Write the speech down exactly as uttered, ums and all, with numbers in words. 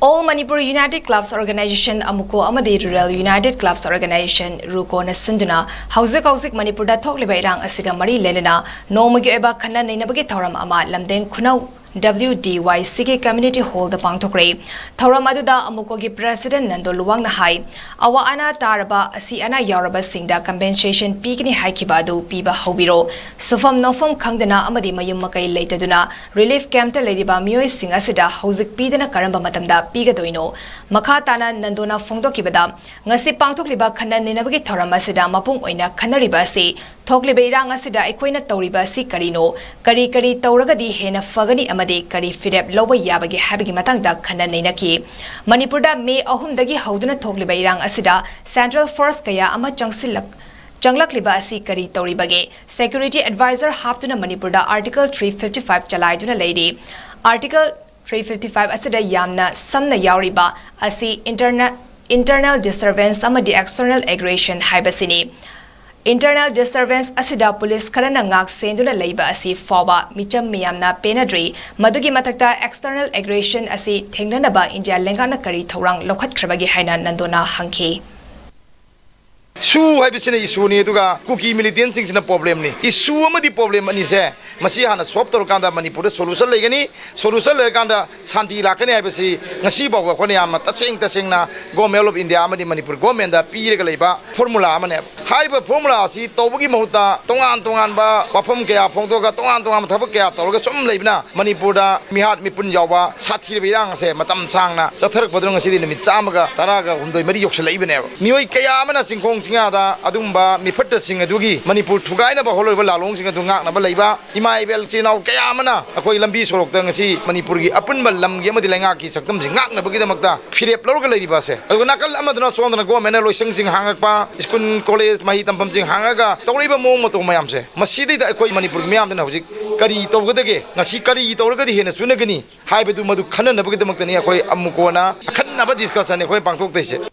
All Manipur United Clubs Organization, ꯑꯃꯨꯀꯣ, ꯑꯃꯗꯤ Rural United Clubs Organization, ꯔꯨꯀꯣꯅ ꯁꯤꯟꯗꯨꯅ ꯍꯧꯖꯤꯛ ꯍꯧꯖꯤꯛ ꯃꯅꯤꯄꯨꯔꯗ ꯊꯣꯛꯂꯤꯕ ꯏꯔꯥꯡ ꯑꯁꯤꯒ ꯃꯔꯤ ꯂꯩꯅꯅ ꯅꯣꯡꯃꯒꯤ ꯑꯣꯏꯕ ꯈꯟꯅ ꯅꯩꯅꯕꯒꯤ ꯊꯧꯔꯝ ꯑꯃ ꯂꯝꯗꯦꯡ ꯈꯨꯅꯧ W D Y C ꯒꯤ Community Hall ꯗ ꯄꯥꯡꯊꯣꯛꯈ꯭ꯔꯦ꯫ ꯊꯧꯔꯝ ꯑꯗꯨꯗ ꯑꯃꯨꯀꯣꯒꯤ President ꯅꯟꯗꯣ ꯂꯨꯋꯥꯡꯅ ꯍꯥꯏ, ꯑꯋꯥ ꯑꯅꯥ ꯇꯥꯔꯕ, ꯑꯁꯤ ꯑꯅꯥ ꯌꯥꯎꯔꯕꯁꯤꯡꯗ compensation ꯄꯤꯒꯅꯤ ꯍꯥꯏꯈꯤꯕ ꯑꯗꯨ ꯄꯤꯕ ꯍꯧꯕꯤꯔꯣ꯫ ꯁꯨꯐꯝ ꯅꯣꯐꯝ ꯈꯪꯗꯅ ꯑꯃꯗꯤ ꯃꯌꯨꯝ ꯃꯀꯩ ꯂꯩꯇꯗꯨꯅ relief camp ꯇ ꯂꯩꯔꯤꯕ ꯃꯤꯑꯣꯏꯁꯤꯡ ꯑꯁꯤꯗ ꯍꯧꯖꯤꯛ ꯄꯤꯗꯅ ꯀꯔꯝꯕ ꯃꯇꯝꯗ ꯄꯤꯒꯗꯣꯏꯅꯣ? ꯃꯈꯥ ꯇꯥꯅ ꯅꯟꯗꯣꯅ ꯐꯣꯡꯗꯣꯛꯈꯤꯕꯗ, ꯉꯁꯤ ꯄꯥꯡꯊꯣꯛꯂꯤꯕ ꯈꯟꯅ ꯅꯩꯅꯕꯒꯤ ꯊꯧꯔꯝ ꯑꯁꯤꯗ ꯃꯄꯨꯡ ꯑꯣꯏꯅ ꯈꯟꯅꯔꯤꯕ ꯑꯁꯤ ꯊꯣꯛꯂꯤꯕ ꯏꯔꯥꯡ ꯑꯁꯤꯗ ꯑꯩꯈꯣꯏꯅ ꯇꯧꯔꯤꯕ ꯑꯁꯤ ꯀꯔꯤꯅꯣ? ꯀꯔꯤ ꯀꯔꯤ ꯇꯧꯔꯒꯗꯤ ꯍꯦꯟꯅ ꯐꯒꯅꯤ ꯑꯃꯗꯤ ꯀꯔꯤ ꯐꯤꯔꯦꯞ ꯂꯧꯕ ꯌꯥꯕꯒꯦ ꯍꯥꯏꯕꯒꯤ ꯃꯇꯥꯡꯗ ꯈꯟꯅ ꯅꯩꯅꯈꯤ꯫ ꯃꯅꯤꯄꯨꯔꯗ May ꯑꯍꯨꯝꯗꯒꯤ ꯍꯧꯗꯨꯅ ꯊꯣꯛꯂꯤꯕ ꯏꯔꯥꯡ ꯑꯁꯤꯗ central force ꯀꯌꯥ ꯑꯃ ꯆꯪꯁꯤꯜꯂꯛ-, ꯆꯪꯂꯛꯂꯤꯕ ꯑꯁꯤ ꯀꯔꯤ ꯇꯧꯔꯤꯕꯒꯦ? Security advisor ꯍꯥꯞꯇꯨꯅ ꯃꯅꯤꯄꯨꯔꯗ Article three fifty five ꯆꯂꯥꯏꯗꯨꯅ ꯂꯩꯔꯤ꯫ Article three fifty five ꯑꯁꯤꯗ ꯌꯥꯝꯅ ꯁꯝꯅ ꯌꯥꯎꯔꯤꯕ ꯑꯁꯤ interna-, internal disturbance ꯑꯃꯗꯤ external aggression ꯍꯥꯏꯕꯁꯤꯅꯤ꯫ Internal disturbance ꯑꯁꯤꯗ ꯄꯨꯂꯤꯁ ꯈꯔꯅ ꯉꯥꯛ ꯁꯦꯟꯗꯨꯅ ꯂꯩꯕ ꯑꯁꯤ ꯐꯥꯎꯕ ꯃꯤꯆꯝ ꯃꯤꯌꯥꯝꯅ ꯄꯦꯟꯅꯗ꯭ꯔꯤ꯫ ꯃꯗꯨꯒꯤ ꯃꯊꯛꯇ external aggression ꯑꯁꯤ ꯊꯦꯡꯅꯅꯕ ꯏꯟꯗꯤꯌꯥ ꯂꯩꯉꯥꯛꯅ ꯀꯔꯤ ꯊꯧꯔꯥꯡ ꯂꯧꯈꯠꯈ꯭ꯔꯕꯒꯦ ꯍꯥꯏꯅ ꯅꯟꯗꯣꯅ ꯍꯪꯈꯤ꯫ Issue ꯍꯥꯏꯕꯁꯤꯅ issue ꯅꯤ, ꯑꯗꯨꯒ ꯀꯨꯀꯤ militant ꯁꯤꯡꯁꯤꯅ problem ꯅꯤ꯫ Issue ꯑꯃꯗꯤ problem ꯑꯅꯤꯁꯦ, ꯃꯁꯤ ꯍꯥꯟꯅ solve ꯇꯧꯔꯀꯥꯟꯗ ꯃꯅꯤꯄꯨꯔꯗ solution ꯂꯩꯒꯅꯤ꯫ Solution ꯂꯩꯔꯀꯥꯟꯗ ꯁꯥꯟꯇꯤ ꯂꯥꯛꯀꯅꯤ ꯍꯥꯏꯕꯁꯤ ꯉꯁꯤ ꯐꯥꯎꯕ ꯑꯩꯈꯣꯏꯅ ꯌꯥꯝꯅ ꯇꯁꯦꯡ ꯇꯁꯦꯡꯅ Government of India ꯑꯃꯗꯤ ꯃꯅꯤꯄꯨꯔ government ꯗ ꯄꯤꯔꯒ ꯂꯩꯕ formula ꯑꯃꯅꯦꯕ꯫ ꯍꯥꯏꯔꯤꯕ formula ꯑꯁꯤ ꯇꯧꯕꯒꯤ ꯃꯍꯨꯠꯇ ꯇꯣꯉꯥꯟ ꯇꯣꯉꯥꯟꯕ ꯋꯥꯐꯝ ꯀꯌꯥ ꯐꯣꯡꯗꯣꯛꯑꯒ ꯇꯣꯉꯥꯟ ꯇꯣꯉꯥꯟꯕ ꯊꯕꯛ ꯀꯌꯥ ꯇꯧꯔꯒ ꯁꯨꯝ ꯂꯩꯕꯅ ꯃꯅꯤꯄꯨꯔꯗ ꯃꯤꯍꯥꯠ ꯃꯤꯄꯨꯟ ꯌꯥꯎꯕ ꯁꯥꯊꯤꯔꯕ ꯏꯔꯥꯡ ꯑꯁꯦ ꯃꯇꯝ ꯁꯥꯡꯅ ꯆꯠꯊꯔꯛꯄꯗꯨꯅ ꯉꯁꯤꯗꯤ ꯅꯨꯃꯤꯠ ꯆꯥꯝꯃꯒ ꯇꯔꯥꯒ ꯍꯨꯝꯗꯣꯏ ꯃꯔꯤ ꯌꯧꯁꯤꯜꯂꯛꯏꯕꯅꯦꯕ꯫ ꯃꯤꯑꯣꯏ ꯀꯌꯥ ꯑꯃꯅ ꯆꯤꯡꯈꯣꯡ ꯆꯤꯡꯌꯥꯗ ꯑꯗꯨꯒꯨꯝꯕ ꯃꯤꯐꯠꯇꯁꯤꯡ ꯑꯗꯨꯒꯤ ꯃꯅꯤꯄꯨꯔ ꯊꯨꯒꯥꯏꯅꯕ ꯍꯣꯠꯅꯔꯤꯕ ꯂꯥꯂꯣꯡꯁꯤꯡ ꯑꯗꯨ ꯉꯥꯛꯅꯕ ꯂꯩꯕ, ꯏꯃꯥ ꯏꯕꯦꯜ ꯏꯆꯤꯜ ꯏꯅꯥꯎ ꯀꯌꯥ ꯑꯃꯅ ꯑꯩꯈꯣꯏ ꯂꯝꯕꯤ ꯁꯣꯔꯣꯛꯇ ꯉꯁꯤ ꯃꯅꯤꯄꯨꯔꯒꯤ ꯑꯄꯨꯟꯕ ꯂꯝꯒꯤ ꯑꯃꯗꯤ ꯂꯩꯉꯥꯛꯀꯤ ꯁꯛꯇꯝꯁꯤ ꯉꯥꯛꯅꯕꯒꯤꯗꯃꯛꯇ ꯐꯤꯔꯦꯞ ꯂꯧꯔꯒ ꯂꯩꯔꯤꯕ ꯑꯁꯦ꯫ ꯑꯗꯨꯒ ꯅꯥꯀꯜ ꯑꯃꯗꯅ ꯁꯣꯝꯗꯅ government ꯅ ꯂꯣꯏꯁꯪꯁꯤꯡ ꯍꯥꯡꯉꯛꯄ, school college ꯃꯍꯩ ꯇꯝꯐꯝꯁꯤꯡ ꯍꯥꯡꯉꯒ ꯇꯧꯔꯛꯏꯕ ꯃꯑꯣꯡ ꯃꯇꯧ ꯃꯌꯥꯝꯁꯦ, ꯃꯁꯤꯗꯩꯗ ꯑꯩꯈꯣꯏ ꯃꯅꯤꯄꯨꯔꯒꯤ ꯃꯤꯌꯥꯝꯗꯨꯅ ꯍꯧꯖꯤꯛ ꯀꯔꯤ ꯇꯧꯒꯗꯒꯦ, ꯉꯁꯤ ꯀꯔꯤ ꯇꯧꯔꯒꯗꯤ ꯍꯦꯟꯅ ꯆꯨꯅꯒꯅꯤ ꯍꯥꯏꯕꯗꯨ ꯃꯗꯨ ꯈꯟꯅꯅꯕꯒꯤꯗꯃꯛꯇꯅꯤ ꯑꯩꯈꯣꯏ ꯑꯃꯨꯛ ꯀꯣꯟꯅ ꯑꯈꯟꯅꯕ discussion ꯑꯩꯈꯣꯏ ꯄꯥꯡꯊꯣꯛꯇꯣꯏꯁꯦ꯫